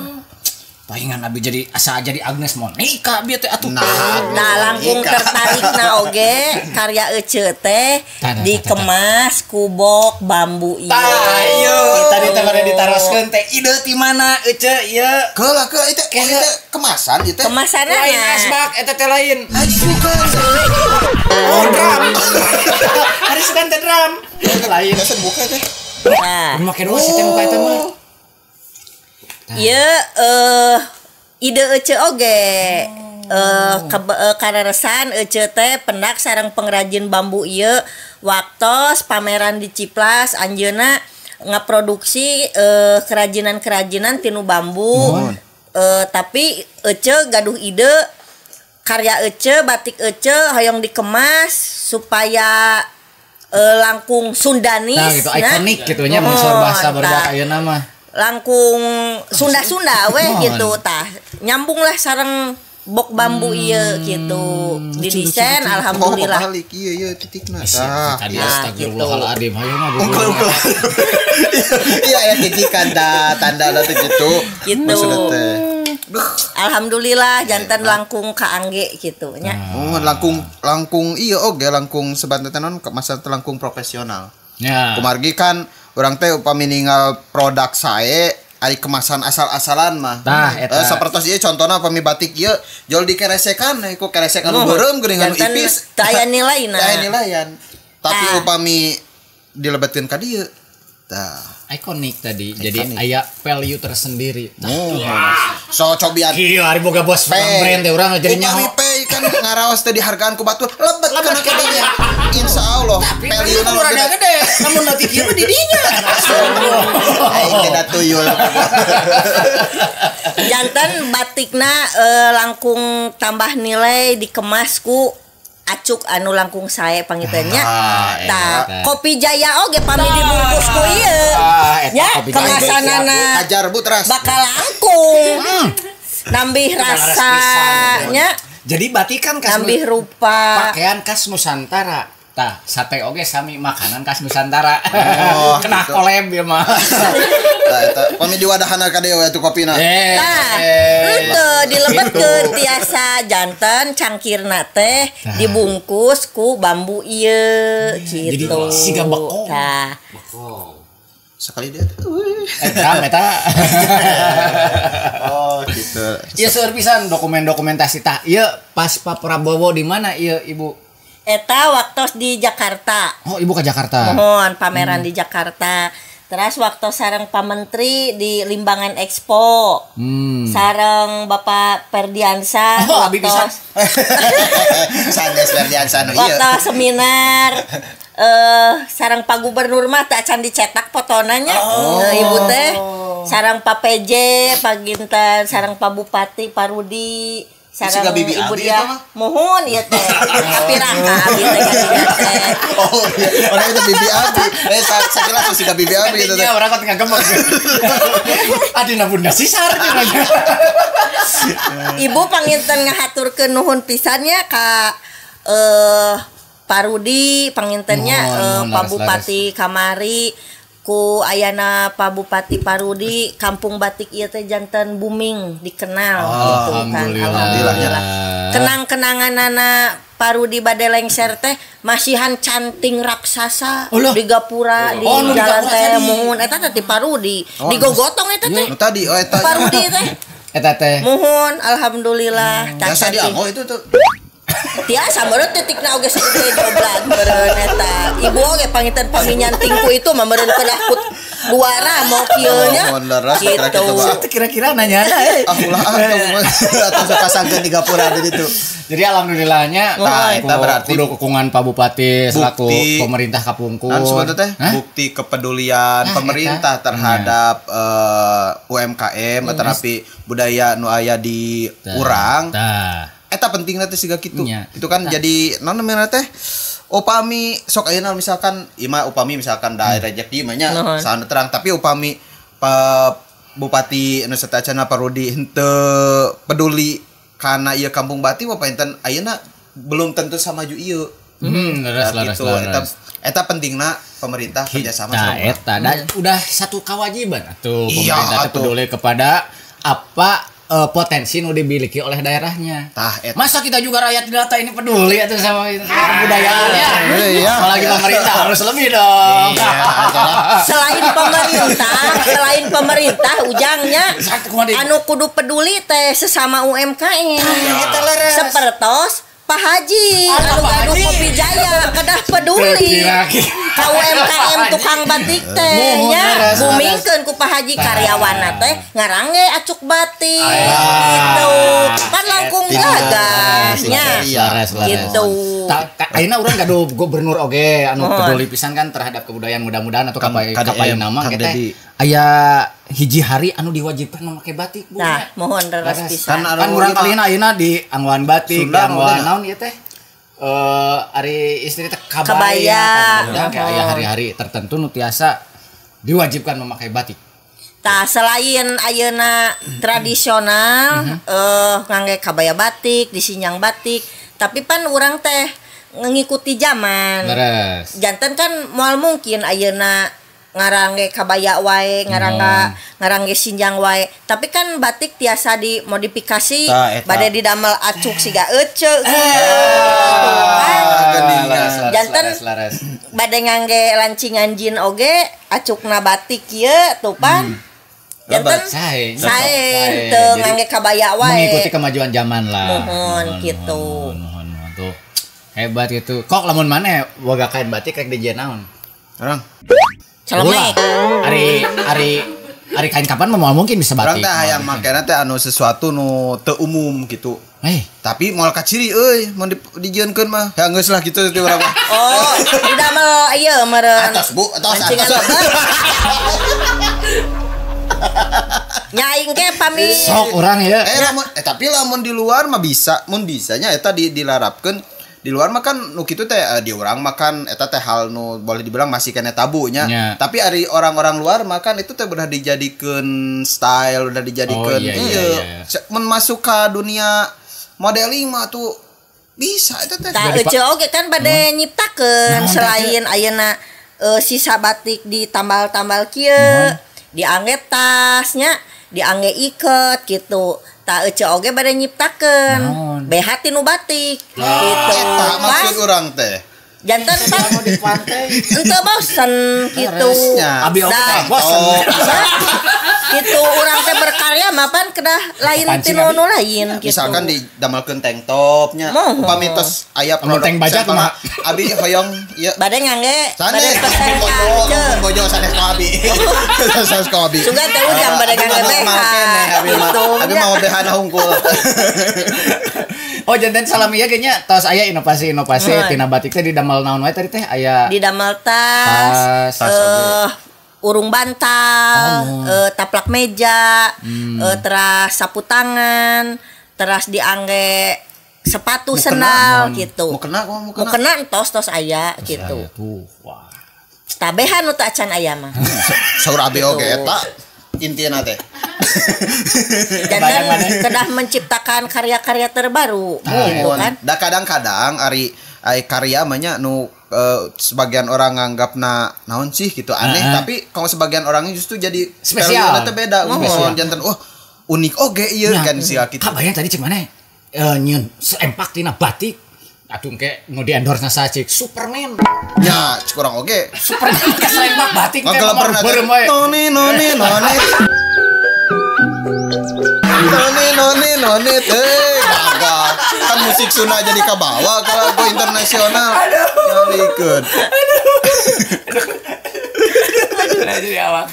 B: Palingan abi jadi asa jadi Agnes Monica bieu teh atuh.
A: Nah, langkung tertarikna oge karya Ece teh dikemas ku bok bambu ieu.
B: Tah ieu tadi teh teh bade ditaroskeun teh ide ti mana ece ieu?
C: Keula keula itu kemasan ieu teh.
A: Kemasanna
B: lain asbak eta teh lain.
C: Bukan.
B: Oh, drum. Hari sugan teh drum. Lain.
C: Biasa buka teh.
A: Nah,
B: make dua sih teh muka eta mah.
A: Ieu ide ece oge. Kararesan ece teh pendak sareng pengrajin bambu ieu waktos pameran di Ciplas anjeunna ngaproduksi kerajinan-kerajinan tinu bambu. Tapi ece gaduh ide karya ece batik ece hoyong dikemas supaya langkung Sundanis.
B: Nah, gitu ikonik gitu nya mun bahasa barudak ayeuna mah.
A: Langkung Sunda-Sunda weh gitu tah. Nyambunglah sareng bok bambu ieu gitu. Didesain alhamdulillah.
C: Oh, balik ieu ieu titikna.
B: Tah, astagfirullahaladzim. Hayo mah
C: Iya ya titikan tanda teh gitu.
A: Gitu. Alhamdulillah jantan langkung kaangge gitu nya.
C: Oh, langkung langkung ieu oge langkung sebanten naon masa langkung profesional.
B: Ya.
C: Kumargi kan urang teh upami ninggal produk sae ari kemasan asal-asalan mah.
B: Tah eta.
C: Sapertos ieu contohna upami batik ieu jol dikeresekan ku keresek anu beureum geuning anu ipis.
A: Teu aya nilaina.
C: Teu aya nilaian. Tapi upami dilebetkeun ka dieu tah
B: ikonik tadi. Jadi aya value tersendiri.
C: Oh. So cobian.
B: Iya, ari boga bos brand teh urang jadi nyaho.
C: Upami pe kan ngaraos teh dihargaan ku batur lebet kana kadinya. Insyaallah value-na
B: rada gede. Namun nanti kieu mah di dinya.
C: Aing teh tuyul.
A: Jantan batikna langkung tambah nilai dikemas ku acuk anu langkung sae pangitennya. Tah Kopi Jaya oge pami dibungkus ku ieu. Nya kemasanana
C: hajar bu teras.
A: Bakal langkung. Nambih rasanya.
B: Jadi batik kan khas
A: nambih rupa.
B: Pakaian khas Nusantara. Tah sate oge sami makanan khas Nusantara.
C: Oh,
B: kena
C: gitu.
B: Kolab ieu mah.
C: Tah eta pami diwadahana ka deui atuh kopina.
A: Tah, henteu dilebetkeun tiasa janten cangkirna teh dibungkus ku bambu ieu gitu.
B: Jadi siga bekong.
A: Tah.
B: Bekong.
C: Sekali dia teh.
B: Eta eta.
C: Oh, gitu.
B: Ieu seueur pisan dokumen-dokumentasi tah. Ieu pas Pak Prabowo di mana ieu Ibu?
A: Eta waktos di Jakarta.
B: Oh, Ibu ke Jakarta.
A: Mohon pameran di Jakarta. Terus waktu sareng Pak Menteri di Limbangan Expo. Sareng Bapak Ferdiansyah.
B: Oh, abi bisa.
C: Sanes Ferdiansyah nu ieu.
A: Waktu seminar sareng Pak Gubernur mah tak can dicetak fotonanya.
C: Oh.
A: Ibu teh sareng Pak PJ, Pak Gintan, sareng Pak Bupati Pak Rudi. Sareng ibu dia mohon ieu teh tapi rangka abi teh teh.
C: Oh iya, orang itu bibi abi. Sakira siga bibi abi gitu teh.
B: Iya, urang kok tinggal gemok. Adina bunda sisar.
A: Ibu panginten ngahaturkeun nuhun pisan nya ka Pak Rudi pangintennya Pak Bupati kamari ku ayana Pak Bupati Parudi kampung batik ieu teh janten booming dikenal gitu kan. Alhamdulillah. Kenang-kenanganana Parudi bade lengser teh masihan canting raksasa di gapura di jalan teh muhun eta teh ti Parudi digogotong eta teh.
C: Nu tadi oh eta
A: Parudi teh.
B: Eta teh.
A: Muhun alhamdulillah.
C: Biasa dianggo itu tuh.
A: Tiasa meureun titikna oge sagede joblag meureun eta. Ibu oge panginten paminyanting ku itu mah meureun kedah ku duara mau kieu nya.
C: Gitu.
B: Kira-kira nanya euy.
C: Ah ulah ah atau sapasangkeun di gapura di ditu.
B: Jadi alhamdulillahnya
C: tah eta berarti
B: kudu dukungan Pak Bupati selaku pemerintah kapungkur.
C: Naon sebutna teh? Bukti kepedulian pemerintah terhadap UMKM tetapi budaya nu aya di urang. Eta pentingna teh siga kitu. Itu kan jadi naon namanya teh upami sok ayeuna misalkan ieu mah upami misalkan da rejeki mah nya saha terang tapi upami Bupati nu sateuacanna Pak Rudi henteu peduli kana ieu kampung batik mah painten ayeuna belum tentu samaju ieu.
B: Leres
C: gitu. Eta pentingna pemerintah kerjasama
B: sama eta udah satu kewajiban atuh pemerintah peduli kepada apa potensi nu dimiliki oleh daerahnya.
C: Tah eta.
B: Masa kita juga rakyat jelata ini peduli atau sama kebudayaannya?
C: Iya.
B: Apalagi pemerintah harus lebih dong.
C: Iya,
A: Selain pemerintah ujangnya anu kudu peduli teh sesama UMKM. Sepertos Pak Haji anu gaduh Kopi Jaya kedah peduli ka UMKM tukang batik teh nya bumingkeun ku Pak Haji karyawanna teh ngarangge acuk batik gitu kan langkung gagah nya gitu.
B: Ayeuna urang gaduh gubernur oge anu peduli pisan kan terhadap kebudayaan, mudah-mudahan atau kapayun nama teh aya hiji hari anu diwajibkan memakai batik Bu.
A: Nah, mohon leres pisan.
B: Kan urang kalina ayeuna di anggoan batik, di anggoan naon ieu teh? Ari istri teh kabaya. Kayak aya hari-hari tertentu nu tiasa diwajibkan memakai batik.
A: Tah selain ayeuna tradisional ngangge kabaya batik, disinjang batik, tapi pan urang teh ngikuti zaman.
B: Leres.
A: Janten kan moal mungkin ayeuna ngarangge kabaya wae, ngarangge sinjang wae. Tapi kan batik tiasa dimodifikasi, bade didamel acuk siga ece gitu kan. Janten bade ngangge lancingan jin oge acukna batik ieu tuh pan. Janten sae teu ngangge kabaya wae.
B: Mengikuti kemajuan zaman lah.
A: Mohon gitu.
B: Mohon tuh. Hebat gitu. Kok lamun maneh boga kain batik rek dijieun naon?
C: Urang
A: celemek.
B: Ari kain kapan mah mungkin bisa batik.
C: Urang teh hayang makena teh anu sesuatu nu teu umum gitu. Tapi moal kaciri euy mun dijieunkeun mah. Ya geus lah gitu teh urang mah.
A: Oh, didamel ieu meureun.
C: Atos Bu, atos.
A: Nya aing ge pami.
B: Sok urang ya.
C: Lamun tapi lamun di luar mah bisa, mun bisanya eta dilarapkeun. Di luar mah kan nu kitu teh di urang makan eta teh hal nu boleh dibilang masih kena tabunya. Yeah. Tapi ari orang-orang luar makan itu teh udah dijadikeun style, udah dijadikeun
B: iya.
C: Mun masuk ke dunia modeling mah tuh bisa eta teh.
A: Tah ece oge kan bade nyiptakeun selain ayeuna sisa batik ditambal-tambal kieu, diangge tasnya, diangge iket gitu. Ta ece oge bade nyiptakeun BH tinu batik gitu.
C: Eta maksud urang teh.
A: Janten pan
B: di pantai.
A: Henteu bosen gitu.
B: Abi oge teh bosen.
A: Gitu urang teh berkarya mah pan kedah lain tinu nu lain gitu.
C: Misalkan didamelkeun tank topnya, upami tos aya produk
B: tank bajak mah
C: abi hoyong ieu.
A: Bade ngangge, bade pesen ka
C: bojo sanes ka abi. Sanes ka abi.
A: Sugan teh ujang bade ngangge BH.
C: Gitu. Abi mau BH na hungkul.
B: Oh janten salami ya kayaknya tos aya inovasi-inovasi tina batik teh didamel naon wae tadi teh aya
A: didamel tas, urung bantal, taplak meja, teras sapu tangan, teras diangge sepatu sendal gitu.
C: Mau kena
A: tos aya gitu.
B: Tuh, wah.
A: Tabehan nu teu acan aya mah.
C: Saur abi oge eta intina teh.
A: Jangan kedah menciptakan karya-karya terbaru gitu kan.
C: Da kadang-kadang ari karya mah nya nu sebagian orang nganggapna naon sih gitu aneh, tapi kalau sebagian orangnya justru jadi
B: spesial
C: teh beda. Mohon janten oh unik oge ieu kan sia kitu.
B: Kabayang tadi cek maneh nyieun seempak tina batik. Aduh engke nu di endorse na cik Superman.
C: Nya cik urang oge
B: Superman ka seempak batik teh beureum wae.
C: Noni noni noni. Noni noni noni teh gagah. Kan musik Sunda jadi kabawa ke lagu internasional. Nyalikeun.
B: Aduh. Jadi awak.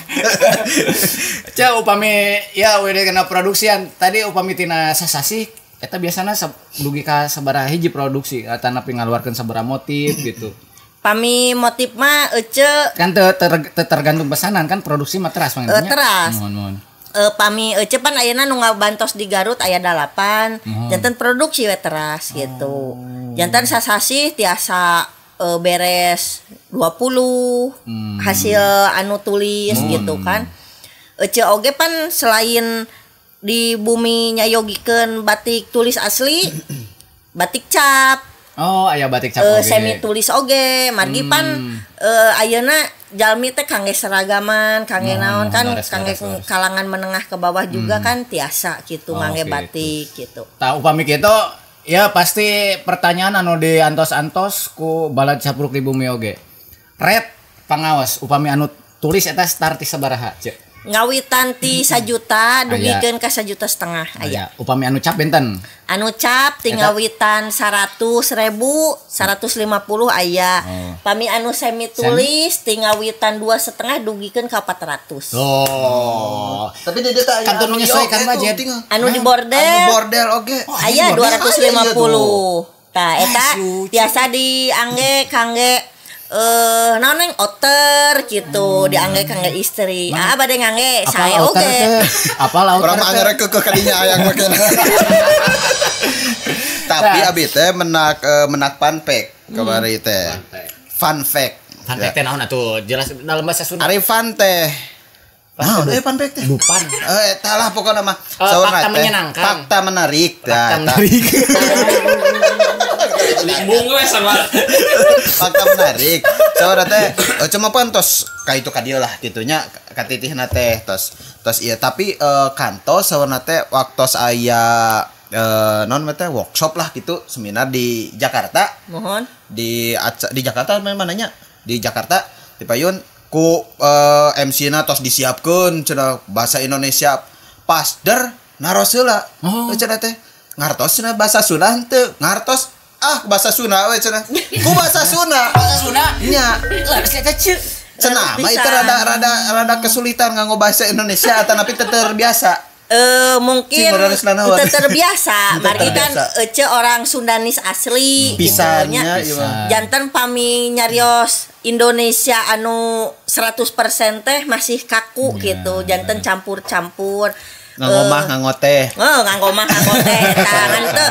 B: Cek upami ya we kena produksian tadi upami tina sasasi eta biasana dugi ka sabaraha hiji produksi atanapi ngaluarkeun sabaraha motif gitu.
A: Pami motif mah ece
B: kan tergantung pesanan kan produksi mah teras panginten nya.
A: Teras.
B: Mohon.
A: Pami ece pan ayeuna nu ngabantos di Garut aya 8, janten produksi we teras gitu. Janten sasasih tiasa beres 20 hasil anu tulis gitu kan. Ece oge pan selain di bumi nyayogikeun batik tulis asli, batik cap.
B: Oh, aya batik cap oge.
A: Semi tulis oge, margi pan ayeuna jalmi teh kangge seragaman, kangge naon kan, kangge kalangan menengah ke bawah juga kan tiasa gitu ngangge batik gitu.
B: Tah upami kitu ya pasti pertanyaan anu diantos-antos ku balad capruk di bumi oge. Red pangawas upami anu tulis eta start ti sabaraha Ceu?
A: Ngawitan ti 1 juta dugikeun ka 1,5 juta aya.
B: Upami anu cap benten?
A: Anu cap ti ngawitan 100.000, 150 aya. Pami anu semi tulis ti ngawitan 2,5 dugikeun ka 400.
B: Oh.
C: Tapi di dieu teh aya
B: kantun menyesuaikan budget.
A: Anu di bordel.
C: Anu bordel oge.
A: Aya 250. Tah eta biasa diangge kangge naon neng oter gitu diangge kangge istri. Ah bade ngangge sae oge.
B: Apal outer.
C: Urang mah angger keukeuh ka dinya aya make. Tapi abi teh menak fun fact kamari teh. Fun fact.
B: Fun fact teh naon atuh? Jelas dalam bahasa Sunda.
C: Ari fun teh. Naon euy fun fact teh?
B: Dupan.
C: Eta lah pokona mah. Fakta
B: menyenangkan.
C: Fakta menarik.
B: Fakta menarik.
D: Limbung we sama.
C: Fakta menarik. Saurna teh cuma pan tos ka itu ka dieu lah kitunya katitihna teh tos tos ieu tapi kantos saurna teh waktos aya non teh workshop lah gitu seminar di Jakarta.
A: Mohon.
C: Di Jakarta mananya? Di Jakarta di payun ku MC na tos disiapkeun cenah bahasa Indonesia pas der naros heula. Cenah teh ngartos cenah bahasa Sunda henteu ngartos ah bahasa Sunda we cenah ku bahasa Sunda
B: bahasa Sunda
C: nya
B: leres eta ceu
C: cenah mah itu rada kesulitan nganggo bahasa Indonesia atanapi teu terbiasa
A: mungkin teu terbiasa margi kan ece orang Sundanis asli
C: pisannya
A: gitu nya janten pami nyarios Indonesia anu 100% teh masih kaku gitu janten campur-campur
C: nganggo mah nganggo teh.
A: Nganggo mah nganggo teh. Tangan teh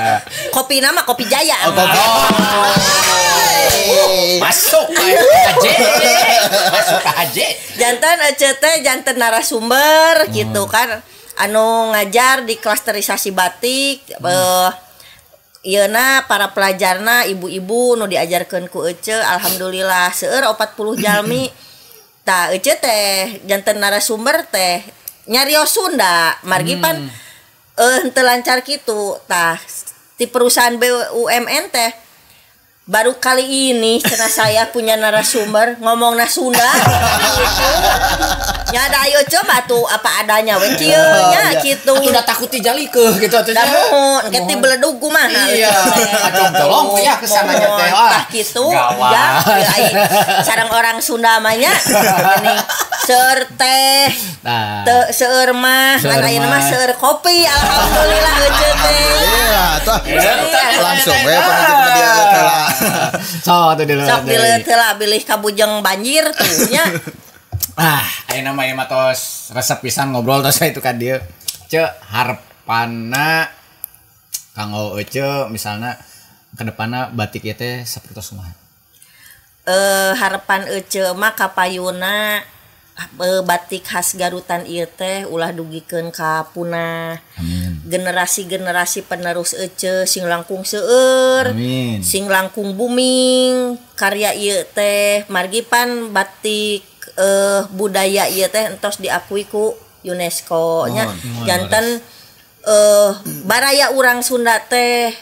A: kopi nama kopi Jaya.
C: Oh, kopi.
B: Masuk ke HJ. Masuk ke HJ.
A: Janten ece teh janten narasumber gitu kan anu ngajar di klasterisasi batik ieuna para pelajarna ibu-ibu nu diajarkeun ku ece alhamdulillah seueur 40 jalmi. Tah ece teh janten narasumber teh nyarios Sunda margi pan henteu lancar kitu tah di perusahaan BUMN teh baru kali ini cenah saya punya narasumber ngomongna Sunda gitu. Nya da ayo coba tuh apa adanya we kieu nya kitu.
B: Atuh da takut dijalikeun gitu atuh.
A: Da muhun engke ti beledug kumaha.
B: Iya, tolong ya kesananya teh.
A: Tah kitu ya sareng orang Sunda mah nya geuning seueur teh. Teu seueur mah ngan ayeuna mah seueur kopi alhamdulillah heuceu teh.
C: Iya atuh langsung we panggil ka dieu teh lah.
B: Sok atuh dileuleut.
A: Sok dileuleut heula bilih kabujeng banjir tuh nya.
B: Ah, ayeuna mah ieu mah tos resep pisan ngobrol tos itu ka dieu. Ceu harepanna kanggo ece misalna ke depanna batik ieu teh sapertos kumaha?
A: Harapan ece mah kapayuna batik khas Garutan ieu teh ulah dugikeun ka punah. Generasi-generasi penerus ece sing langkung seueur, sing langkung booming karya ieu teh margi pan batik budaya ieu teh entos diakui ku UNESCO nya. Janten baraya urang Sunda teh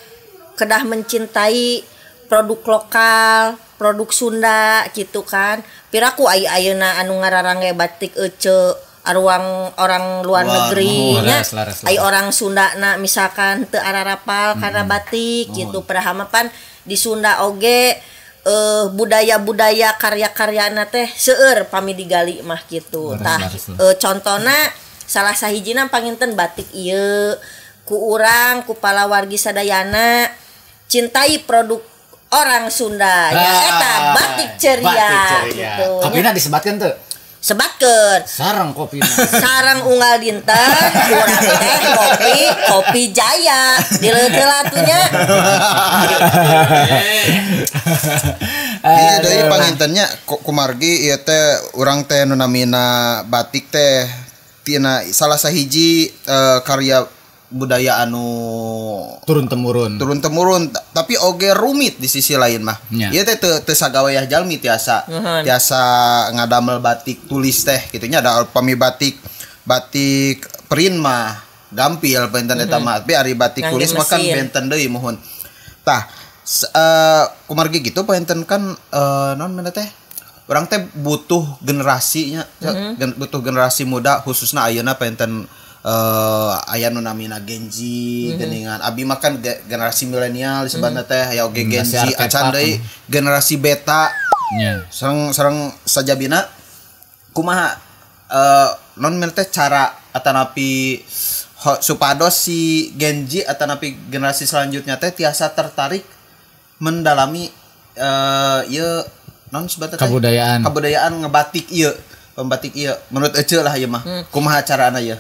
A: kedah mencintai produk lokal, produk Sunda gitu kan. Piraku ayeuna anu ngararangge batik ece aruang orang luar negeri nya. Ai orang Sunda na misalkan teu ararapal karena batik gitu. Padahal pan di Sunda oge budaya-budaya karya-karyana teh seueur pami digali mah gitu. Tah contona salah sahijina panginten batik ieu ku urang ku palawargi sadayana cintai produk orang Sunda ya eta batik ceria gitu.
B: Kopina disebatkeun teu?
A: Sebatkeun.
B: Sareng kopina.
A: Sareng unggal dinten urang teh kopi Kopi Jaya. Dileuleut heula atuh nya.
C: Ieu deui pangintennya kumargi ieu teh urang teh nu namina batik teh tina salah sahiji karya budaya anu
B: turun temurun.
C: Turun temurun tapi oge rumit di sisi lain mah. Ieu teh teu sagawayah jalmi tiasa tiasa ngadamel batik tulis teh kitu nya ada pami batik print mah gampil benten eta mah tapi ari batik tulis mah kan benten deui muhun. Tah kumargi gitu benten kan naon mena teh urang teh butuh generasinya butuh generasi muda khususna ayeuna benten aya nu namina Gen Z geuningan abi mah kan generasi milenial disebutna teh aya oge Gen Z acan deui generasi beta sareng sajabina kumaha non mena teh cara atanapi supados si Gen Z atanapi generasi selanjutnya teh tiasa tertarik mendalami ieu non sebatna teh kebudayaan ngebatik ieu pembatik ieu menurut ece lah ieu mah kumaha carana ieu.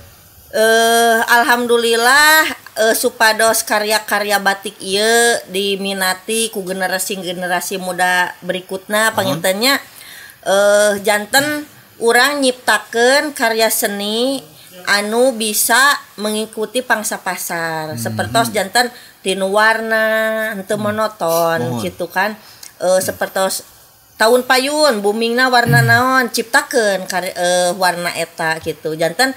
A: Alhamdulillah supados karya-karya batik ieu diminati ku generasi-generasi muda berikutna pangintennya janten urang nyiptakeun karya seni anu bisa mengikuti pangsa pasar sepertos janten tinu warna henteu monoton gitu kan sepertos tahun payun boomingna warna naon ciptakeun warna eta gitu janten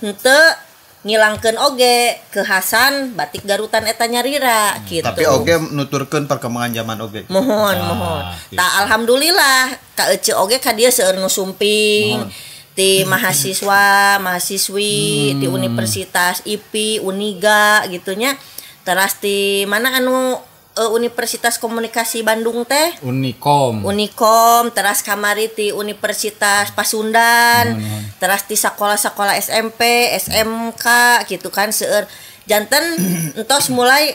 A: henteu ngilangkeun oge kekhasan batik Garutan eta nyarira gitu.
C: Tapi oge nuturkeun perkembangan zaman oge.
A: Mohon mohon. Tah alhamdulillah ka ece oge ka dieu seueur nu sumping ti mahasiswa, mahasiswi ti universitas IPI, Uniga gitunya. Teras ti mana anu Universitas Komunikasi Bandung teh Unikom teras kamari ti Universitas Pasundan teras ti sekolah-sekolah SMP SMK gitu kan seueur janten entos mulai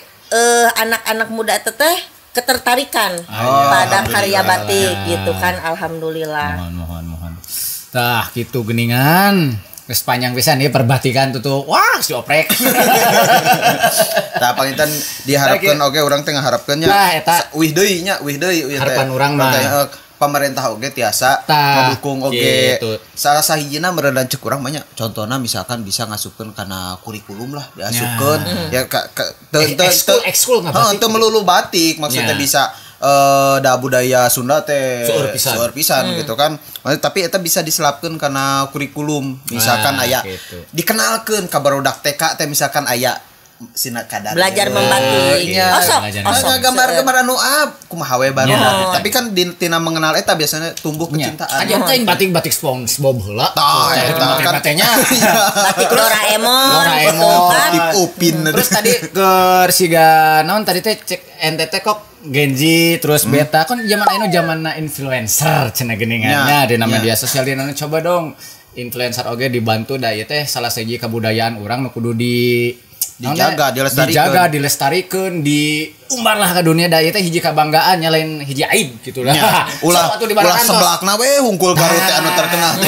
A: anak-anak muda teteh ketertarikan pada karya batik gitu kan alhamdulillah.
B: Mohon tah gitu geningan geus panjang pisan ieu perbatikan tuh wah si oprek.
C: Tah panginten diharapkeun oge urang teh ngaharapkeun nya.
B: Tah eta
C: wih deui nya, wih deui
B: harapan urang mah.
C: Pemerintah oge tiasa ngedukung oge. Salah sahijina meureunan ceuk urang mah nya contohna misalkan bisa ngasupkeun kana kurikulum lah diasupkeun ya teu
B: ekskul
C: teu melulu batik maksudnya bisa da budaya Sunda teh seueur pisan gitu kan. Tapi eta bisa diselapkeun kana kurikulum. Misalkan aya gitu. Dikenalkeun ka barudak TK teh misalkan aya sina kadar
A: belajar membatik.
C: Osok gambar-gambar anu kumaha we barudak. Tapi kan tina mengenal eta biasanya tumbuh kecintaan.
B: Aja teh batik-batik SpongeBob heula.
C: Tah eta kan
B: teh nya.
A: Batik Doraemon,
C: batik Upin.
B: Terus tadi keur siga naon tadi teh cek NTT kok Gen Z terus beta kan zaman ayeuna zamanna influencer cenah geuningannya dina media sosial dina coba dong influencer oge dibantu da ieu teh salah sahiji kabudayaan urang nu kudu dijaga dilestarikeun diumbarlah ke dunia da ieu teh hiji kabanggaan nya lain hiji aib gitu lah.
C: Ulah ulah seblakna we hungkul Garut teh anu terkenal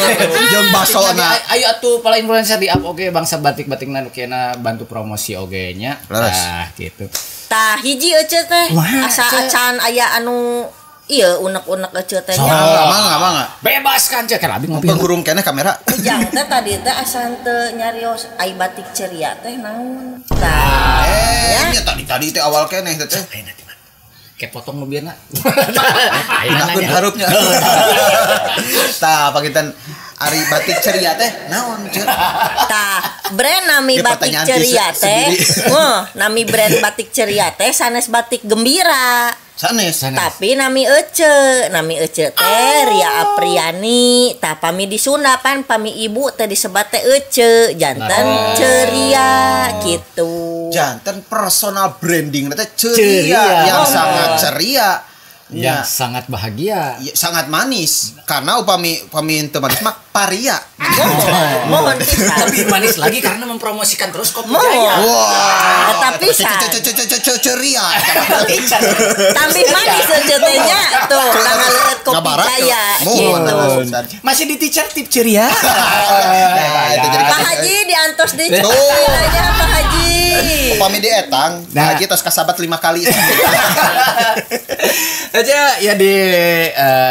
C: jeung basona.
B: Ayo atuh para influencer di up oge bangsa batik-batikna nu kena bantu promosi oge nya. Tah gitu.
A: Tah hiji ece teh asa acan aya anu ieu unek-unek ece teh nya.
C: Mangga.
B: Bebas kan cek abi ngopi.
C: Penghurung keneh kamera.
A: Ujang teh tadi teh asa teu nyarios ai batik ceria teh naon. Tah.
C: Nya tadi teh awal keneh teh.
B: Kayak potong nu bieu na.
C: Ayeuna harupnya. Tah panginten ari batik ceria teh naon ceu?
A: Tah, brand nami batik ceria teh. Nami brand batik ceria teh sanes batik gembira.
C: Sanes.
A: Tapi nami ece teh Ria Apriani. Tah pami di Sunda pan pami ibu teh disebat teh ece janten ceria gitu.
C: Janten personal branding teh ceria yang sangat ceria.
B: Yang sangat bahagia,
C: ya, sangat manis. Karena upami teu manis mah paria.
A: Mohon pisan.
B: Lebih manis lagi karena mempromosikan terus Kopi Jaya.
C: Wah.
A: Tapi
C: ceria.
A: Tambih manis teh nya tuh tangan Kopi Jaya gitu.
B: Masih di teacher tip ceria.
A: Pak Haji diantos di ceria Pak Haji.
C: Upami di etang, Pak Haji tos kasabat 5 kali.
B: Aja ya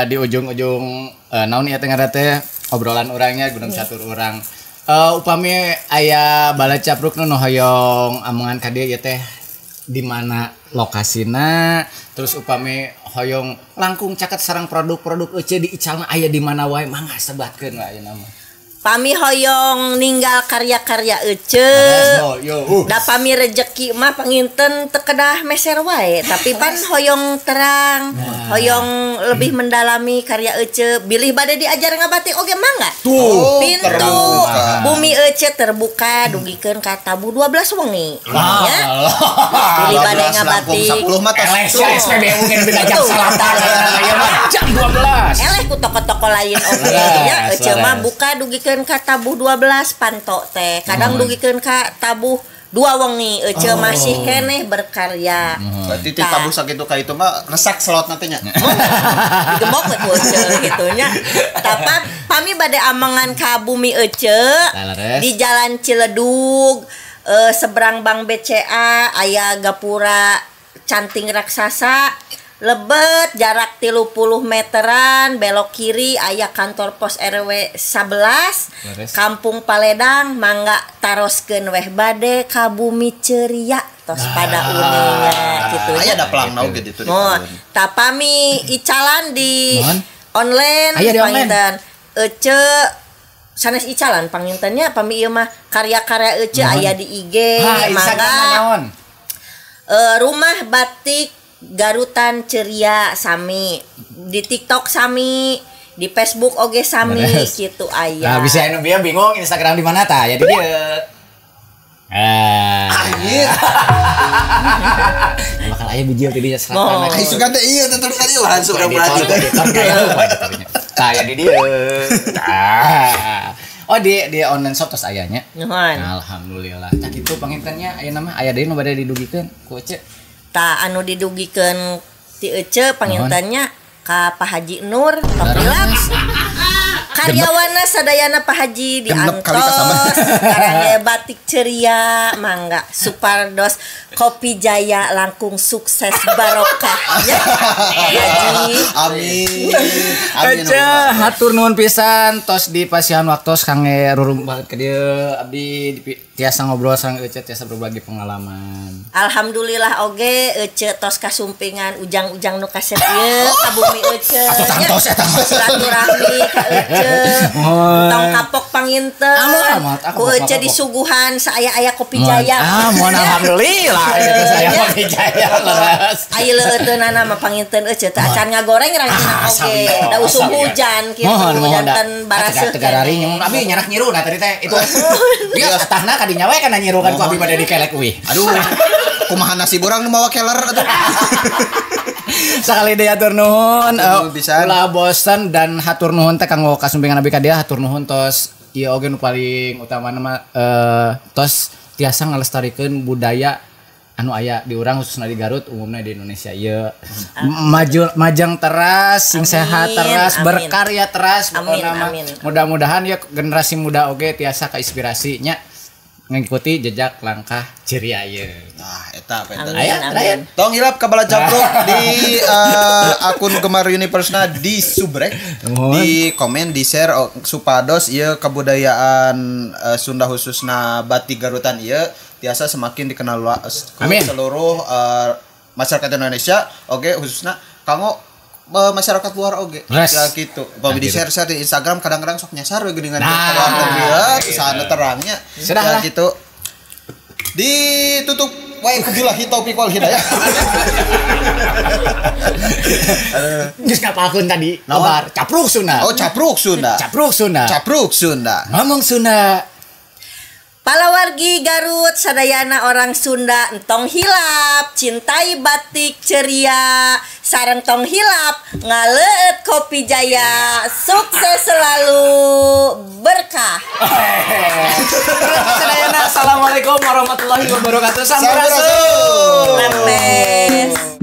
B: di ujung-ujung naon ieu teh ngaran teh obrolan urangnya Gunung Catur urang. Upami aya bala capruk nu hoyong amongan ka dieu ieu teh di mana lokasina, terus upami hoyong langkung caket sareng produk-produk Ece di icalna aya di mana wae, mangga sebatkeun lah ayeuna mah.
A: Pami hoyong ninggal karya-karya Ece. Da pami rejeki mah panginten teu kedah meser wae, tapi pan hoyong terang, hoyong lebih mendalami karya Ece, bilih bade diajar ngabatik oge mangga.
C: Tuh,
A: pintu
C: terbuka.
A: Bumi Ece terbuka dugikeun ka tabuh 12 wengi. Ya. Bilih bade ngabatik.
C: 10 mah tos.
B: Eleh sia SPBU ge nepi jam salatan ieu mah jam 12.
A: Eleh ku toko-toko lain oge ya, Ece mah buka dugikeun ka tabuh 12 panto teh. Kadang dugikeun ka tabuh 2 wengi Ece masih keneh berkarya.
C: Berarti ti tabuh sakitu ka itu mah resak slot nanti nya.
A: Digemok we ku Ece kitu nya. Tapa pami bade amangan ka bumi Ece di Jalan Ciledug seberang Bank BCA aya gapura canting raksasa lebet jarak 30 meteran belok kiri aya kantor pos RW 11 Kampung Paledang, mangga taroskeun weh bade ka bumi ceria tos pada uninya kitu nya.
C: Aya da pelangna oge ditu.
A: Oh, tapami icalan di online panginten Ece sanes icalan pangintennya pami ieu mah karya-karya Ece aya di IG mangga rumah batik Garutan Ceria sami, di TikTok sami, di Facebook oge sami gitu aya.
B: Nah, bisa anu bieu bingung Instagram di mana tah? Ya di dieu.
C: Anjir.
B: Bakal aya bijil ti dieu seratan.
C: Ai sugan teh ieu teh tulisan ieu langsung urang berarti.
B: Tah ya di dieu. Tah. Oh di online shop tos aya nya. Alhamdulillah. Tah kitu pangintennya aya nama aya deui nu bade didugikeun ku Ece.
A: Ta anu didugikeun ti Ece pangintennya ka Pak Haji Nur tong hilap. Karyawana sadayana Pak Haji diantos karya batik ceria mangga supardos kopi jaya langkung sukses barokah ya. Haji.
C: Amin. Amin.
B: Ece hatur nuhun pisan tos di pasihan waktos kangge rurumbah ka dieu abdi tiasa ngobrol sareng Ece tiasa berbagi pengalaman.
A: Alhamdulillah oge Ece tos kasumpingan ujang-ujang nu kasep ieu ka bumi Ece.
B: Atuh tangtos eta mah.
A: Silaturahmi ka Ece. Tong kapok panginten. Ku Ece disuguhan saaya-aya kopi jaya.
B: Ah, mohon alhamdulillah itu saya kopi jaya leres.
A: Ai leuteunana mah panginten Ece teh acan ngagoreng ranginang oge. Da usum hujan kitu janten baraseuh.
B: Tegararing abi nyarak nyiru nah tadi teh itu. Dia atahna ka dinya we kana nyiru kan ku abi bade dikelek uih.
C: Aduh. Kumaha nasib urang nu mawa keler atuh.
B: Sakali deui hatur nuhun, ulah bosen dan hatur nuhun teh kanggo kasumpingan abi ka dieu hatur nuhun tos ieu oge nu paling utamana mah tos tiasa ngalestarikeun budaya anu aya di urang khususna di Garut umumna di Indonesia ieu. Maju majang teras, sing sehat teras, berkarya teras pokona mah. Mudah-mudahan ya generasi muda oge tiasa kainspirasi nya mengikuti jejak langkah ceria ieu.
C: Nah, eta apa eta. Tong hilap ka bala capruk di akun Gemar Universe-na di subrek, di komen, di share supados ieu kebudayaan Sunda khususna batik Garutan ieu tiasa semakin dikenal seluruh masyarakat Indonesia oge khususna kanggo masyarakat luar oge ya gitu. Upami di share-share di Instagram kadang-kadang sok nyasar we geuningan ke luar negeri sana terangnya. Ya gitu. Ditutup wae kubillahi taufik wal hidayah.
B: Geus ngapalkeun tadi kabar capruk Sunda.
C: Oh, capruk Sunda.
B: Capruk Sunda.
C: Capruk Sunda.
B: Ngomong Sunda.
A: Palawargi Garut sadayana orang Sunda entong hilap cintai batik ceria sareng tong hilap ngaleut kopi jaya sukses selalu berkah.
B: Sadayana assalamualaikum warahmatullahi wabarakatuh. Sampurasun.
A: Rampes.